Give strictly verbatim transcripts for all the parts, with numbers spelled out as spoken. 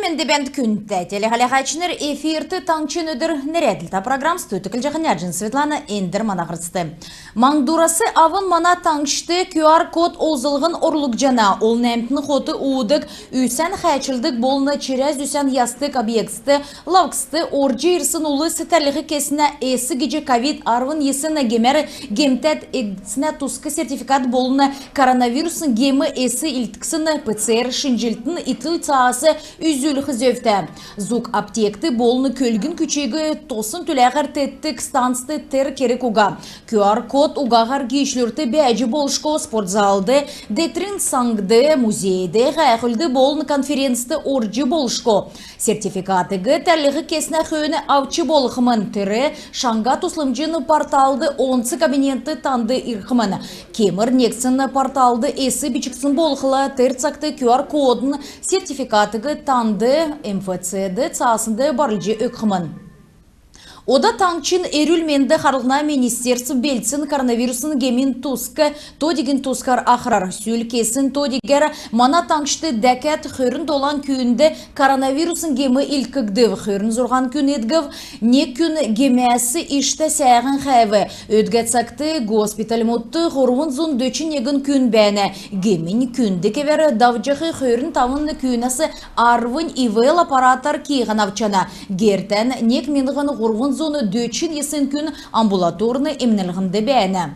Эндр бәәнт, күндтә телехәләһәчнр! Эфирт «Таңһчин өдр» нерәдлтә программ. Студьд Түклҗәһин Нәәҗин Светлана. Эндр мана һарцд. Маңһдурас авн мана таңһчд QR-код олзллһн орулгдҗана. Олн әмтн хот уудг, үсән хәәчлдг болн чирә зүсән ясдг объектст, лавкст орҗ ирсн улс тәрлһ кеснә эс гиҗ ковид арвн йисн гемәр гемтәд эдгснә туск сертификат болн коронавирусн гем эс илдксн ПЦР шинҗллтин иткл цаас үзүлх зөвтә. Зуг аптект болн көлгн күчиг тосн түләһәр теткдг станцд тер керг уга. QR-код угаһар гиичлүрт бәәҗ болшго. Спортзалд, детрин саңд, музейд, һәәхүлд болн конференцд орҗ болшго. Сертификатыг тәрлһ кеснә хөөн авч болхмн. Тер шаңһа туслмҗин порталд онц кабинетд танд ирхмн. Кемр негдсн порталд эс бичгдсн болхла, тер цагт QR-кодын сертификатыг танд МФЦ-д цааснд барлҗ өгхмн. Ода таңһчин эрүл-менд харлһна министерств белдсн коронавирусн гемин туск тодигин тускар ахрар. Сүл кесн тодигәр мана таңһчд дәкәд хөрн долан күүнд коронавирусн гем илдкгдв. Хөрн зурһан күн эдгв. Нег күн гемәс иштә сәәһән хәәв. Өдгә цагт госпитальмудт һурвн зун дөчн негн күн бәәнә. Гемнь күнд кевәр давҗах хөрн тавн күүнәс арвнь ИВЛ аппаратар киһән авчана. Гертән нег миңһн һурвн зун дөчн йисн күн амбулаторн эмнлһнд бәәнә.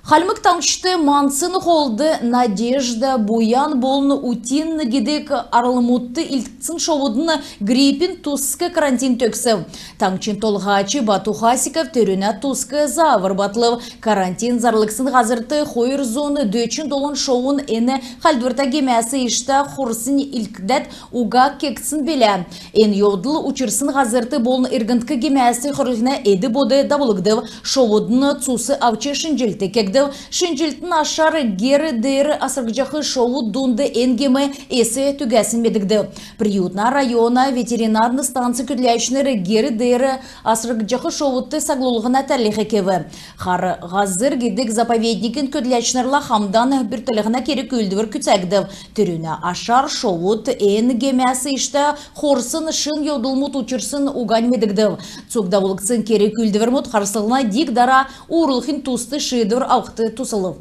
Хальмг Таңһчд Мансн һолд, Надежда, Буян болн Утиный гидг арлмудт илдкгдсн шовудын гриппин туск карантин төгсв. Таңһчин Толһач Бату Хасиков терүнә туск заавр батлв. Карантин зарлгдсн һазрт хойр зун дөчн долан шовун эн халдврта гемәс иштә хорснь илдкгдәд уга кегдсн билә. Эн йовдл учрсн һазрт болн эргндк гемәс хөрлһнә эд-бод давулгдв. Шовудын цус авч шинҗллт кегдв. Шинҗллтин ашар гер деер асргдҗах шовуд дунд эн гем эс түгәсн медгдв. Приютна района ветеринарн станцин көдләчнр гер деер асргдҗах шовудт саглулһна тәрлһ кев. «Хар һазр» гидг заповедникин көдләчнрлә хамдан бүртклһнә керг-үүлдвр күцәгдв. Терүнә ашар шовуд эн гемәс иштә хорсн шин йовдлмуд учрсн угань медгдв. Цуг давулгдсн керг-үүлдврмүд харслһна диг-дара уурулхин туст шиидвр авхд туслв.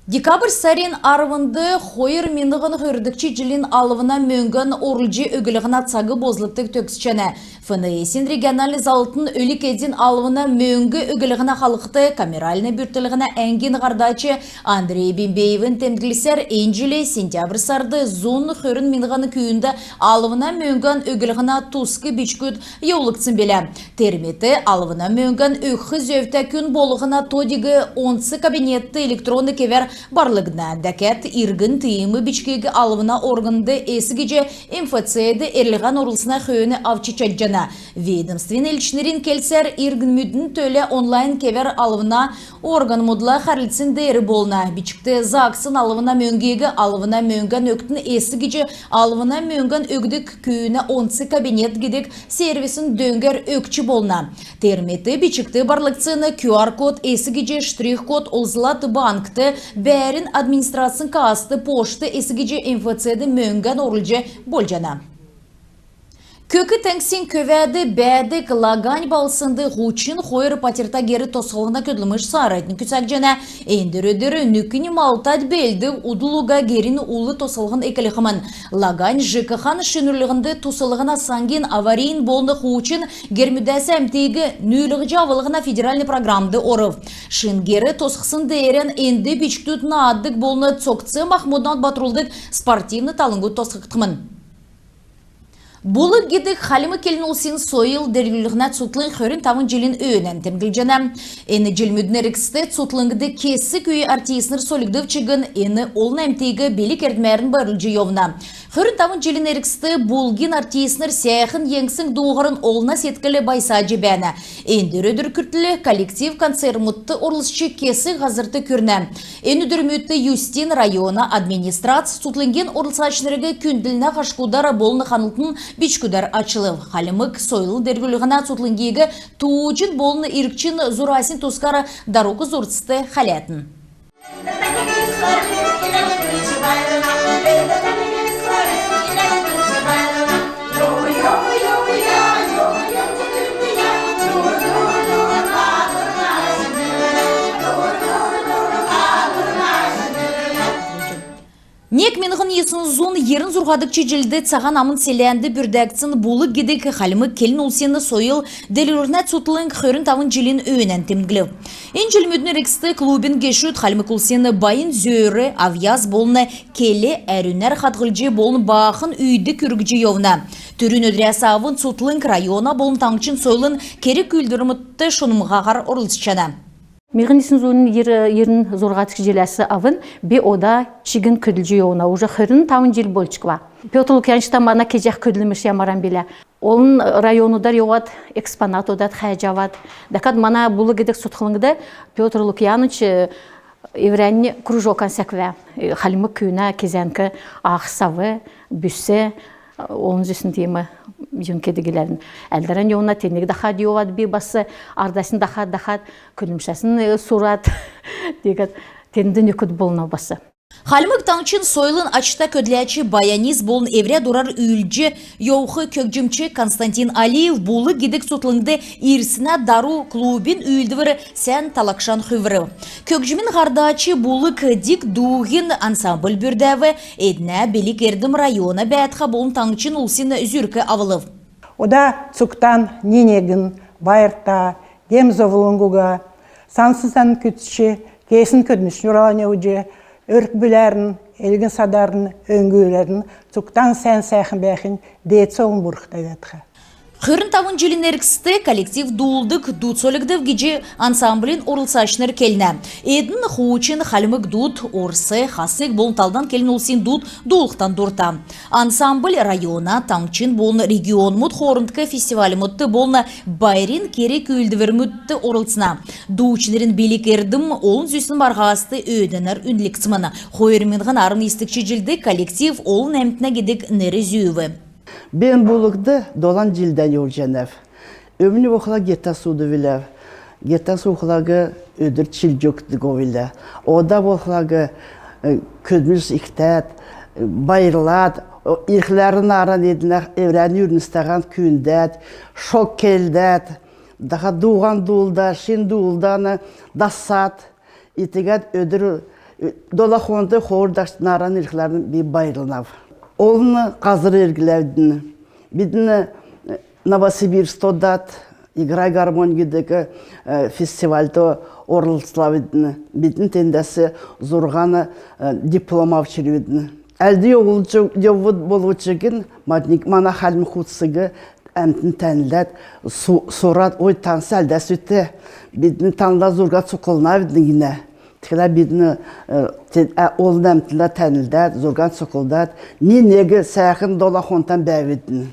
Декабрь сарин арвнд хойр миңһн хөрдгч җилин алвна мөңгән орулҗ өглһнә цаг болзгддг төгсҗәнә. ФНС-ин региональн заллтын өлг-эдин алвна мөңг өглһнә халхд камеральн бүртклһнә әңгин һардач Андрей Бембеевин темдглсәр, эн җил сентябрь сард зун хөрн миңһн күүнд алвна мөңгән өглһнә туск бичгүд йовулгдсн билә. Тер мет алвна мөңгән өгх зөвтә күн болһна тодиг онц кабинетд электронн кевәр барлгдна. Дәкәд иргн тиим бичгиг алвна органд эс гиҗ МФЦ-д эрлһән орулсна хөөн авч чадҗана. Ведомствин элчнрин келсәр, иргнмүдин төлә онлайн кевәр алвна органмудла хәрлцсн деер болна. Бичгт заагдсн алвна мөңгиг алвна мөңгән өгтн эс гиҗ алвна мөңгән өгдг күүнә онц кабинет гидг сервисин дөңгәр өгч болна. Тер мет бичгт барлгдсн QR-код эс гиҗ штрих-код олзлад, банкт бәәрн администрацин кассд, почтд эс гиҗ МФЦ-д мөңгән орулҗ болҗана. Көк теңгсин көвәд бәәдг Лагань балһснд һучн хойр патьрта гер тосхлһна көдлмш цааранднь күцәгдҗәнә. Эндр өдр нүкинь малтад белдв. Удл уга герин ул тосхлһн эклхмн. Лагань ЖКХ-н шинрүллһнд туслһна саңгин аварийн болн хуучн гермүдәс әмтиг нүүлһҗ авлһна федеральн программд орв. Шин гер тосхсн деерән энд бичкдүд нааддг болн цогц махмудан батрулдг спортивн талвңгуд тосхгдхмн. «Булг» гидг хальмг келн улсин сойл делгрүллһнә цутхлң хөрн тавн җилин өөнән темдглҗәнә. Эн җилмүдин эргцд цутхлңд кесг үй артистнр сольгдв чигн, эн олн әмтиг билг-эрдмәрн байрлулҗ йовна. Хөрн тавн җилин эргцд «Булгин» артистнр сәәхн җиңнсн дууһарн олна седкл байсаҗ бәәнә. Эндр өдр күртл коллектив концертмүдт орлцҗ, кесг һазрт күрнә. Эн өдрмүдт Юстин района администрац цутхлңгин орлцачнриг күндллһнә хашкудар болн ханлтын бичгүдәр ачлв. Хальмг сойл делгрүллһнә цутхлңгиг тууҗин болн иргчин зурасин тускар дарук зурцт хәләтн. Нег миңһн йисн зун йирн зурһадгч җилд Цаһан Амн селәнд бүрдәгдсн «Булг» гидг хальмг келн улсин сойл делгрүллһнә цутхлң хөрн тавн җилин өөнән темдглв. Эн җилмүдин эргцд клубин гешүд хальмг улсин байн зөөр, авъяс болн кел әрүнәр хадһлҗ болн баахн үйд күргҗ йовна. Түрүн өдрәс авн цутхлң района болн таңһчин сойлын керг-үүлдврмүдт шунмһаһар орлцҗана. Миңһн йисн зун йир-, йирн зурһадгч җиләс авн би ода чигн көдлҗ йовна, уже хөрн тавн җил болчква. Пётр Лукьянчта мана кеҗәх көдлмш ямаран билә. Олн районудар йовад, экспонат одад хәәҗ авад. Дәкәд мана «Булг» гидг цутхлңд Пётр Лукьянович, э, эврәннь кружокан секв. Э, хальмг күүнә кезәңк ах-сав, бүс, э, олн зүсн тиим юн кедгләрн. Әәлдәрән йовна, тенг дахад йовад би бас, ардасн дахад, дахад, көдлмшәсн, э, сурад. Тиигәд тенд нөкд болна бас. Хальмг Таңһчин сойлын ачта көдләч, баянист болн эврә дурар үүлдҗ йовх көгҗмч Константин Алиев «Булг» гидг цутхлңд ирснә дару клубин үүлдвр сән талагшан хүврв. Көгҗмин һардач «Булг» диг дууһин ансамбль бүрдәв. Эднә билг-эрдм района бәәтхә болн таңһчин улсин зүрк авлв. Ода цугтан ни-негн байрта, гем-зовлңгуга, сансн сән күцҗ, кесн көдлмшин нуралань йовҗ, өрк-бүләрн, элгн-садарн, өңгүләрн цугтан сән сәәхн бәәхинь деедс олн бурхд әәлдхә. Хөрн тавн җилин эргцд коллектив дуулдг дуд сольгдв гиҗ ансамблин орлцачнр келнә. Эдн хуучн хальмг дуд, орс, хасг болн талдан келн улсин дуд дуулхдан дурта. Ансамбль района, таңһчин болн регионмуд хоорндк фестивальмудт болн байрин керг-үүлдврмүдт орлцна. Дуучнрин билг-эрдм олн зүсн марһаст өөдәнәр үнлгдсмн. Хойр миңһн арвн йисдгч җилд коллектив «Олн әмтнә» гидг нер зүүв. Би эн «Булгд» долан җилдән йовҗанав. Өмн болхла гертән суудг биләв. Гертән суухлаг өдр чилҗ өгдг билә. Ода болхлаг, э, көдлмш икдәд, э, байрлад, о, ирхләрн нааран эднә эврәннь үрнстәһән күүндәд, шог келдәд, дахад дууһан дуулдад, шин дуулдан дасад, и тегәд өдр, э, долан хонгт хойр дахҗ нааран ирхләрн би байрлнав. Олн һазр эргләвидн. Бидн, э, Новосибирскт одад, «Играй, гармонь» гидг, э, фестивальд орлцлавидн. Бидн тендәс зурһан, э, диплом авч ирвидн. Әлдә йовулҗ, йовуд болв чигн, мадниг мана хальмг хувцг әмтн тәнләд, су-, сурад, ой, танс әлдәс үтә, бидн танла зурһан цуглулнавидн гинә. Тиигхлә бидн, э, те-, ә, олн әмтнлә тәнлдәд, зурһан цуглулдад, ни-негн сәәхн долан хонгтан бәәвидн.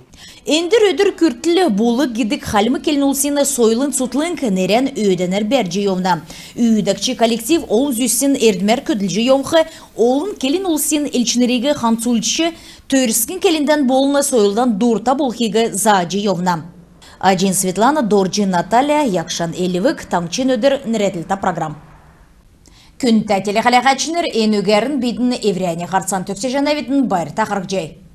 Эндр өдр күртл «Булг» гидг хальмг келн улсин сойлын цутхлң нерән өөдәнәр бәрҗ йовна. Үүдәгч коллектив олн зүсн эрдмәр көдлҗ йовх, олн келн улсин элчнриг хамцулҗ, төрскн келндән болн сойлдан дурта болхиг зааҗ йовна. Аҗин Светлана, Дорҗин Наталья, Якшин Элвг, «Таңһчин өдр» нерәдлтә программ. Күндтә телехәләһәчнр, энүгәрн бидн эврәннь һарцан төгсәҗәнәвидн. Байрта харһий.